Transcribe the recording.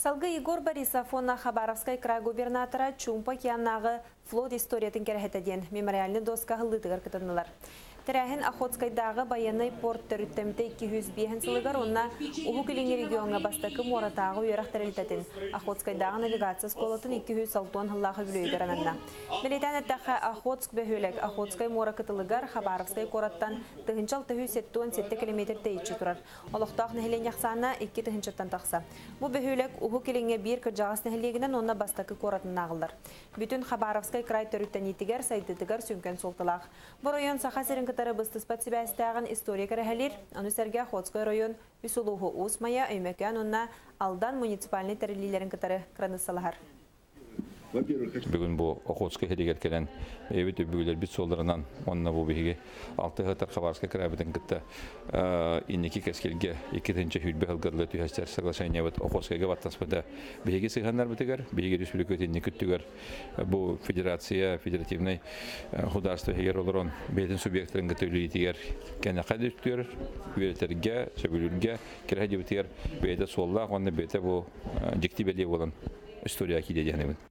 Салгыы Егор Борисов уонна Хабаровскай край губернатора Чуумпу океаннааҕы флот историятын кэрэһитэ диэн мемориальный доска аһыллыытыгар кытыннылар. Тэрээһин Охотскайдааҕы байыаннай порт төрүттэммитэ 205 сылыгар уонна Уһук Илиҥҥи региоҥҥа бастакы муоратааҕы үөрэх тэрилтэтин Охотскайдааҕы навигация оскуолатын 260 сыллаах үбүлүөйүгэр ананна. Бэлиэтээн эттэххэ, Охотск бөһүөлэк Охотскай муора кытылыгар Хабаровскай куораттан 1677 километр тэйиччи турар. Олохтоох нэһилиэнньэ ахсаана 2 тыһыынчаттан тахса. Бу бөһүөлэк Уһук Илиҥҥэ биир кырдьаҕас нэһилиэгинэн уонна бастакы куоратынан ааҕыллар. Бүтүн Хабаровскай край төрүттэниитигэр, сайдыытыгар сүҥкэн суолталаах. Бу оройуон Саха сирин кытары быстыспат сибээстээҕин история кэрэһэлиир. Ону сэргэ Охотскай оройуон үс улууһу Уус Майа, Өймөкөөн уонна Алдан муниципальнай тэриллиилэрин кытары кыраныыссалаһар. Бүгүн бу Охотскай сиригэр кэлэн бэйэбит өбүгэлэрбит суолларынан уонна бу биһиги алтыһытар Хабаровскай кыраабытын кытта инники кэскилгэ 2 сүүрбэ сылга түһэстэр соглашениябыт Охотскайга баттаспыта биһиги сыһыаннарбытыгар, биһиги республикабыт инники өттүгэр бу федерация, федеративный государство иһигэр олорон бэйэтин субъектарын кытта үлэлиитигэр кэнэхэ дүстүөр, үөрэтэргэ, сөбүлүүргэ, кэрэһэ дьибитигэр бэйэтэ суоллаах уонна бэйэтэ бу дьикти бэлиэ буолан история киирэ диэхинэбин.